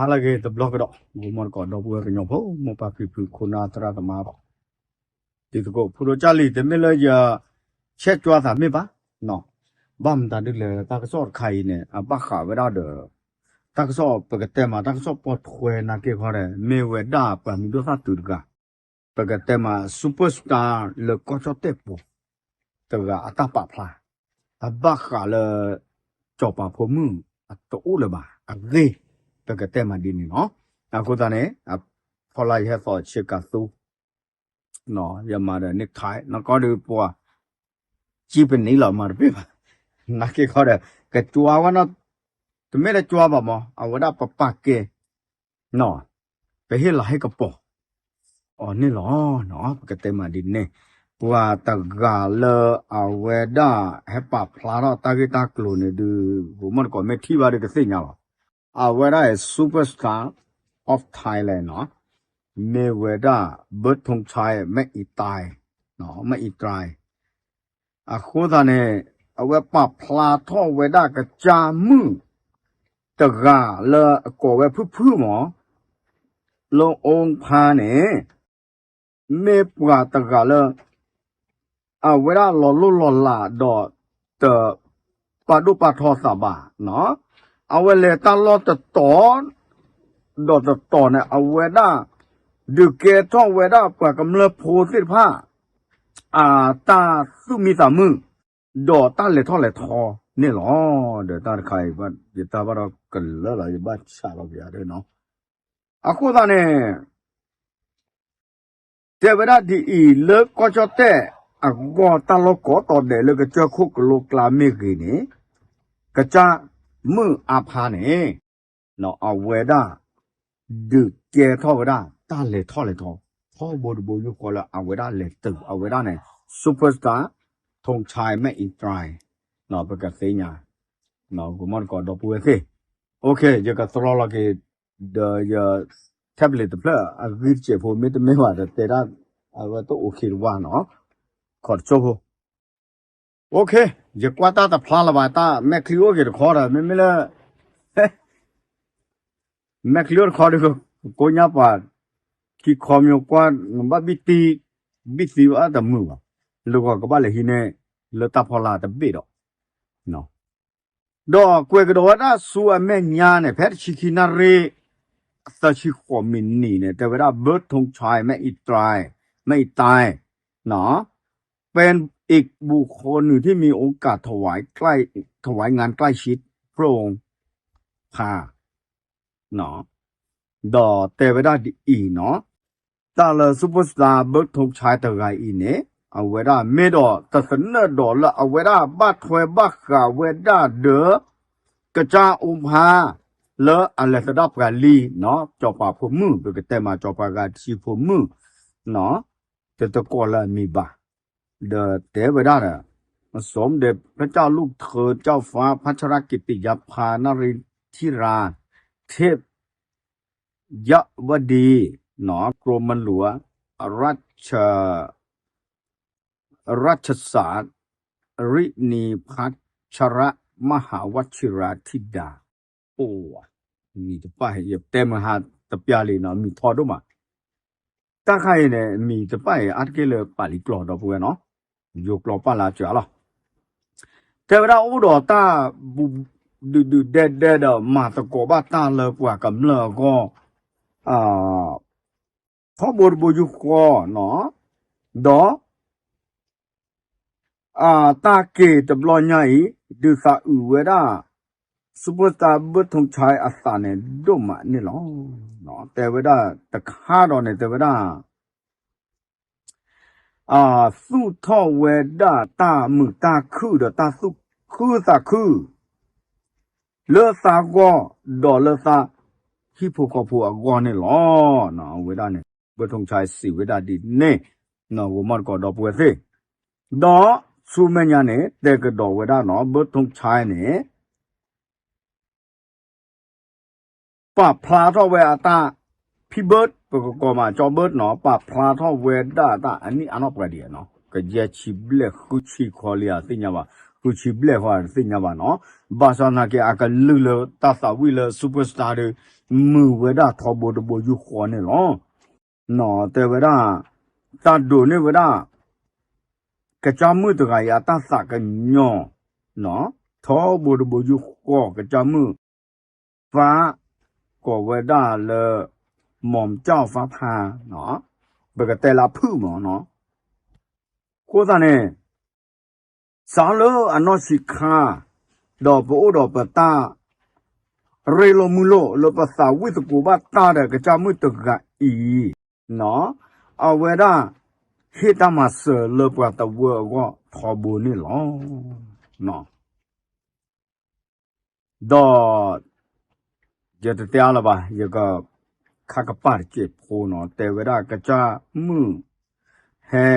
ဟါလၢအဂ့ၤတဘျီကဒီး ဂီၤမီၢ်တကိးဒီပုၢ်ဝဲၢ်ကညီဖိ မိၢ်ပၢ်ဖံဖု ခိၣ်နၢ်သရၣ်သမါ တံၤသကိးဖိဒိၣ်ကၢ်လံၤ တမ့ၢ်လၢယဆဲးကွၢ်သးမ့ၢ်ဘၣ်, ဘၣ်မတၤဒ်လဲၣ် တၢ်ကစီၣ်တခါအံၤန့ၣ် အဘၣ်ဃးဝဲဒၣ်ဒီး တၢ်ကစီၣ်ပကတဲမး တၢ်ကစီၣ်ပိာ်ထွဲနာ်က့ခီဒီး မ့ၢ်ဝဲဒၣ်ပှၤမံၤဒိၣ်သၣ်တုၤတဂၤ ပကတဲမး superstar လၢကီၢ်ကၠီၣ်တဲၣ်ပူၤ တဂၤအတၢ်ပာ်ဖျါ အဘၣ်ဃးလၢ စီၤပၤဖိမုၣ်အတအိၣ်လၢၤဘၣ် အဂ့ၢ် ပကတဲမးဒ်န့ၣ်လီၤ. အဃိသတးန့ၣ် ဖီလာ်ယဟဲသီးဆ့ကၤသူ ယမၤဒီး necktie နကီဒုးပှၤ ကံပနံးလီၤ မၤတပ့ၢ်ဘၣ် နာ်က့ခီဒီး ကကွၢ်ဝဲနီၤ တမ့ၢ်လၢကွၢ်ဘၣ်မး အဝဲဒၣ်ပပာ်ကဲ ပဟ့ၣ်လၤဟ့ၣ်ကပီၤ အီၤန့ၣ်လီၤ. ပကတဲမးဒ်န့ၣ် ပှၤတဂၤလၢအဝဲဒၣ်ဟဲပာ်ဖျါထီၣ်တၢ်ဂ့ၢ်တၢ်ကျိၤန့ၣ်ဒုး ဂီၤမီၢ်တကိးမ့ၢ်ထံၣ်ဘၣ်ဒုးကသ့ၣ်ညါလီၤ. အဝဲဒၣ်အံၤ superstar of Thailand နီၤ မ့ၢ်ဝဲဒၣ် ဘၢထုံဆါ မ့ၢ်အံတၢ် မ့ၢ်အံတၢ် အဃိသတးန့ၣ် အဝဲပာ်ဖျါထီၣ်ဝဲဒၣ်ကစၢ်မုၣ်တဂၤလၢအကိးဝဲဖုၣ်ဖုၣ်မး လၢအိၣ်ဖါန့ၣ် မ့ၢ်ပှၤတဂၤလၢ အဝဲဒၣ်လီၤလိၢ်လီၤလးဒီး တပာ်ဒိၣ်ပာ်ထီသးဘၣ်နီၤ အဝဲလဲၤတၢ်လီၢ်တတီၤ ဒီးတတီၤန့ၣ် အဝဲဒၣ် ဒုးကဲထီၣ်ဝဲဒၣ်ပှၤကမျၢၢ်ဖိသ့ၣ်တဖၣ် အတၢ်သူၣ်မံသးမုာ် ဒီးတၢ်လဲၤထီၣ်လဲၤထီန့ၣ်လီၤ. ဒီးတၢ်တခါအံၤ ယတၢ်ဘၣ်ဒီးကလၢာ်လီၤ ယဘၣ်ဆးလီၤပယၤနီၤ အဃိသတးန့ၣ် တဲဝဲဒၣ်ဒ်အံၤ လၢကီၢ်ကၠီၣ်တဲၣ်အဂီၢ် တၢ်လီၢ်ကိးတီၤဒဲးလၢကစၢၢ်ခိၣ်ကလိကျါမ့ၢ်ဂ့ၤန့ၣ် ကစၢ်မုၣ်အါဖါန့ၣ် အဝဲဒၣ် ဒုးကဲထီၣ်ဝဲဒၣ် တၢ်လဲၤထီၣ်လဲၤထီ ထီဘိတဘိယူၢ်ဃီလၢအဝဲဒၣ်လဲၤတုၤ အဝဲဒၣ်န့ၣ် superstar ထုံဆါ မ့ၢ်အံတၢ် ပကသ့ၣ်ညါ ဂီၤမီၢ်တကိးဒီပုၢ်ဝဲၢ်သ့ၣ် ယကသရီလီၤက့ၤ ဒီးယ tablet တဖျၢၣ်အဂံၢ်တစဲးဖိ မ့တမ့ၢ်ဘၣ်ဒီးတဲဒၣ် အဝဲတအိၣ်ခ့တဝါနီၤ ခီၣ်တစိၢ်ဖိ ယကွၢ်တၢ်တဖျါလၢၤဘၣ် တၢ်မဲာ်ချံအိၣ်က့ၤတခီဒီး မ့မ့ၢ်လၢ မဲာ်ချံအိၣ်တခီဒီး ကိညါပှၤ ခံခီမ့ၢ်ကွၢ် ဘၣ်ဘံၣ်တံ ဘံၣ်သံဘၣ်တမုာ်ဘၣ် လၢဂီၤကဘၣ်လဲၤဟံးန့ၢ် လၢတၢ်ဖီလာ်တဘ့ၣ်ဒီး ဒီးကွဲးကဒီးဝဲဒၣ်ဆူအမဲာ်ညါန့ၣ် ဖဲတဆံခံနၣ်ရံၣ် သၢဆံဃိးမံးနံးန့ၣ် တဲဝဲဒၣ် ဘၢထုံဆါ မ့ၢ်အံတၢ် မ့ၢ်အံတၢ် เป็นอีกบุคคลหนึ่งที่มีโอกาสถวายใกล้ ถวายงานใกล้ชิดพระองค์ พา ဒီးတဲဝဲဒၣ်ဒ်အံၤနီၤ တၢ်လၢ superstar ဘၢထုံဆါ တဂၤအံၤန့ၣ် အဝဲဒၣ်မ့ၢ်ဒီးတသနၢၣ်ဒီးလၢအဝဲဒၣ်ဘၣ်ထွဲဘၣ်ဃးဝဲဒၣ်ဒီး ကစၢ်အိၣ်ဖါ လၢအလဲၤသဒၣ်ပှၤလံနီၤ စီၤပၤဖိမုၣ် ပကတဲမး စီၤပၤဂၤတဆံဖိမုၣ် တတကိးလၢအမံၤဘၣ် ဒီးတဲဝဲဒၣ်ဒီး สมเด็จพระเจ้าลูกเธอเจ้าฟ้าพัชรกิติยาภานรินทิรา เทพยวดี กรมหลวงราช ราชสารินีพัชรมหาวชิราธิดา အိၣ် မံၤတဖၣ်အံၤ ယတဲမုၢ်ဟါတပျၢ်လံနီၤ မံၤထီဒိၣ်မး တၢ်ခါအံၤန့ၣ် မံၤတဖၣ်အံၤ အါတက့ၢ်လၢပာ်လံကျိာ်ဒီပုၢ်ဝဲၢ်နီၤ ယိၤကျိာ်ပာ်လၢအစှၤလီၤ တဲဝဲဒၣ်အိၣ်ဒီးတၢ် ဒုးဒုးဒဲဒဲဒီး မၤသကိးဘၣ်တၢ်လၢပှၤကမျၢၢ်အဂီၢ် ထီဘိတဘိယူၢ်ဃီနီၤ ဒီး တၢ်က့ၤတဘျီညါအံၤ ဒုးသးအုးဝဲဒၣ် superstar ဘၢထုံဆါ အသးန့ၣ်ဒိၣ်မးန့ၣ်လီၤ. တဲဝဲဒၣ်တခါဒီးန့ၣ် တဲဝဲဒၣ် သူၣ်ထီၣ်ဝဲဒၣ်တၢ်မုာ်တၢ်ခုၣ်ဒီးတၢ်သူၣ်ခုသးခု လၢသးဂီၢ် ဒီးလၢသးဟံၣ်ဖိဃီဖိအဂီၢ်န့ၣ်လီၤ. အဝဲဒၣ်န့ၣ် ဘၢထုံဆါစံးဝဲဒၣ်ဒ်န့ၣ် နီၢ်ဂီၤမီၢ်တကိးဒီပုၢ်ဝဲၢ်သ့ၣ် ဒီးဆူမဲာ်ညါန့ၣ် တဲကဒီးဝဲဒၣ်နီၤ ဘၢထုံဆါန့ၣ် ပာ်ဖျါထီၣ်ဝဲအတၢ် ဖံဘၢၣ် ပကကိးမး ကၠီဘၢၣ်နီၤ ပာ်ဖျါထီၣ်ဝဲဒၣ်တၢ်အနံၣ်အါနီၣ်ပှၤဒံးနီၤ ကယဲၢ်ဆံဘျဲၣ်ဃုဆံခီလံဧါ သ့ၣ်ညါဘၣ် ဃုဆံဘျဲၣ်ဃီတသ့ၣ်ညါဘၣ်နီၤ. ဘၣ်ဆၣ်သနာ်က့ အကလုၢ်လၢတၢ်သးဝံၣ်လၢ superstar ဒီး မုာ်ဝဲဒၣ်ထီဘိတဘိယူၢ်ဃီန့ၣ်လီၤ. တဲဝဲဒၣ် တၢ်ဒိးန့ၢ်ဝဲဒၣ် ကစၢ်မုၣ်တဂၤအံၤအတၢ်သးကညီၤ ထီဘိတဘိယူၢ်ဃီ ကစၢ်မုၣ် ဖါ ကိးဝဲဒၣ်လၢ မီၤကၠီၣ်ဖါဖါ ပကတဲလၢဖုၣ်မးနီၤ. အဃိသတးန့ၣ် စးလၢအနီၢ်ဆံးခါ ဒီးပအိၣ်ဒီးပတၢ် ရ့လိာ်မုာ်လိာ်လၢပသးဝံၣ်သကိးဘၣ်တၢ်ဒီးကစၢ်မုၣ်တဂၤအံၤ အဝဲဒၣ် ဟ့ၣ်တၢ်မၤစၢၤလၢပှၤတဝၢအဂီၢ်ထီဘိန့ၣ်လီၤ. ဒီး ယတတဲအါလၢၤဘၣ် ယက ခါကပၢ်တစဲးဖိနီၤ တဲဝဲဒၣ်ကစၢ်မုၣ် ဟဲ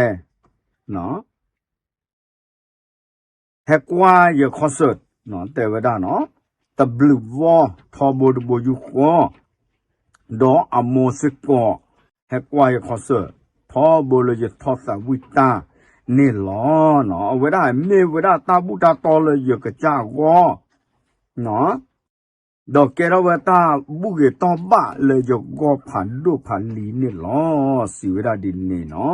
ဟဲကွၢ်ယ concert တဲဝဲဒၣ်နီၤ တဘျုးဝီထီဘိတဘိယူၢ်ဃီ ဒီးအမိၢ်စ့ၢ်ကီး ဟဲကွၢ်ယ concert ထီဘိလၢယထီၣ်သးဝံၣ်တၢ်န့ၣ်လီၤ. အဝဲဒၣ်မ့ၢ်ဝဲဒၣ်တၢ်ဘူၣ်တၢ်တီလၢယကစၢ်အဂီၢ် ဒီးကဲထီၣ်ဝဲတၢ်ဘူၣ်ဂ့ၤတီၢ်ဘၣ်လၢယဂီၢ်ဖးဒိၣ်ဖးလံၤန့ၣ်လီၤ. စံးဝဲဒၣ်ဒ်န့ၣ်နီၤ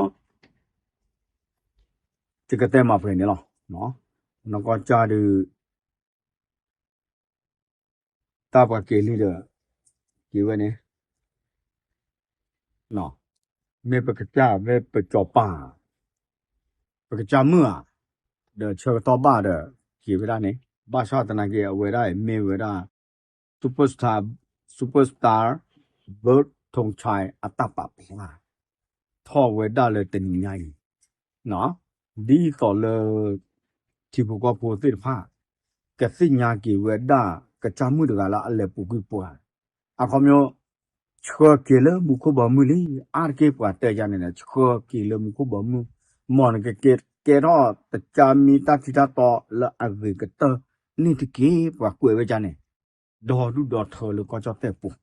ယကတဲမၤပှဲၤန့ၣ်လီၤ. နီၢ်ကီၢ်ကၢ်ဒီး တၢ်ပှၤက့ၤလံဒီး က့ၤဝဲန့ၣ် မ့ၢ်ပကစၢ် မ့ၢ်ပစီၤပၤ ပကစၢ်မုၣ်ဧါ ဒီးဆၢကတီၢ်ဘၣ်ဒီး က့ၤဝဲဒၣ်န့ၣ် ဘၣ်ဆၣ်သနာ်က့ အဝဲဒၣ်အံၤမ့ၢ်ဝဲဒၣ် superstar superstar ဘၢထုံဆဲအတၢ်ပာ်ဖျါ ထီၣ်ဝဲဒၣ်လၢတနံၤညါအံၤ ဒ်သိးလၢ ထံဖိကီၢ်ဖိသ့ၣ်တဖၣ် ကသ့ၣ်ညါက့ၤဝဲဒၣ် ကစၢ်မုၣ်တဂၤလၢအလဲၤပူၤကွံာ်ပှၤ အခီပညီ ဆှၢက့ၤလၢမူခိၣ်ဘီမုၢ်လံ အါတက့ၢ်ပှၤတဲယါန့ၣ် ဆှၢက့ၤလၢမူခိၣ်ဘီမုၢ် မ်နကကဲ ကဲထီၣ်တကၢ်မံတၢ်ထံတၢ်တီလၢအဂ့ၤကတၢၢ်န့ၣ်တက့ၢ် ပှၤကွဲးဝဲဒ်န့ၣ် ဒီဒူၣ်ဒီထၢလၢကီၢ်ကၠီၣ်တဲၣ်ပူၤ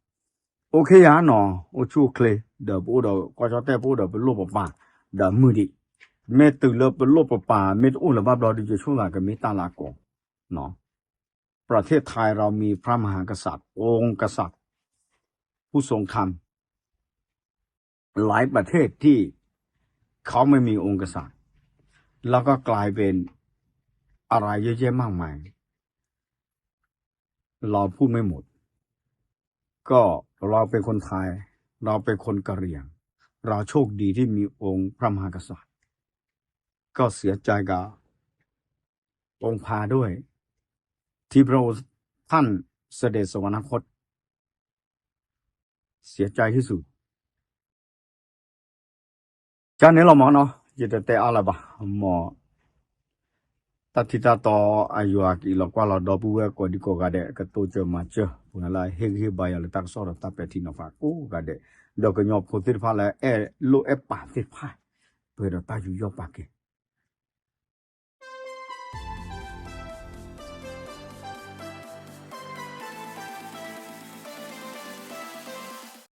အိၣ်ခ့ယါနီၤ အိၣ်ဆူၣ်အိၣ်ချ့ ဒီးပအိၣ်ဒီးကီၢ်ကၠီၣ်တဲၣ် ပအိၣ်ဒီးပလိၣ်ပပၤ ဒီးမုၢ်ဒံး မ့ၢ်တုၤလၢပလိၣ်ပပၤ မ့ၢ်တအိၣ်လၢၤဘၣ်ဘျီဒီး ယဆိကမိၣ်ကမ့ၢ်တၢ်လၤကီ ประเทศไทยเรามีพระมหากษัตริย์ องค์กษัตริย์ ผู้ทรงธรรม หลายประเทศที่เขาไม่มีองค์กษัตริย์ แล้วก็กลายเป็นอะไรเยอะแยะมากมาย เราพูดไม่หมด ก็เราเป็นคนไทย เราเป็นคนกะเหรี่ยง เราโชคดีที่มีองค์พระมหากษัตริย์ ก็เสียใจกับองค์พระด้วย ที่พระองค์ท่านเสด็จสวรรคต เสียใจที่สุด ကန့ၣ်လီၤမ့ၢ်နီၤ ယတတဲအါလၢၤဘၣ် မ် တၢ်ထံတၢ်တီအယွၤကအံၤလီၤကွၢ်လီၤဒီပုၢ်ဝဲၢ်ကိးဒံကိးဂၤဒဲး ကတိစၢၤမၤစၢၤ ပှၤလၢအဟ့ၣ်ဂံၢ်ဟ့ၣ်ဘါယွၤလၢတၢ်ကစီၣ်ဒီးတၢ်ပဲာ်ထံနီၤဖးကိးဂၤဒဲး ဒီးကညီဖိသ့ၣ်တဖၣ်လၢအဲၣ်လိၣ်အဲၣ်ပာ်သ့ၣ်တဖၣ် ပှဲၤဒီးတၢ်ယူးယီၣ်ပာ်ကဲ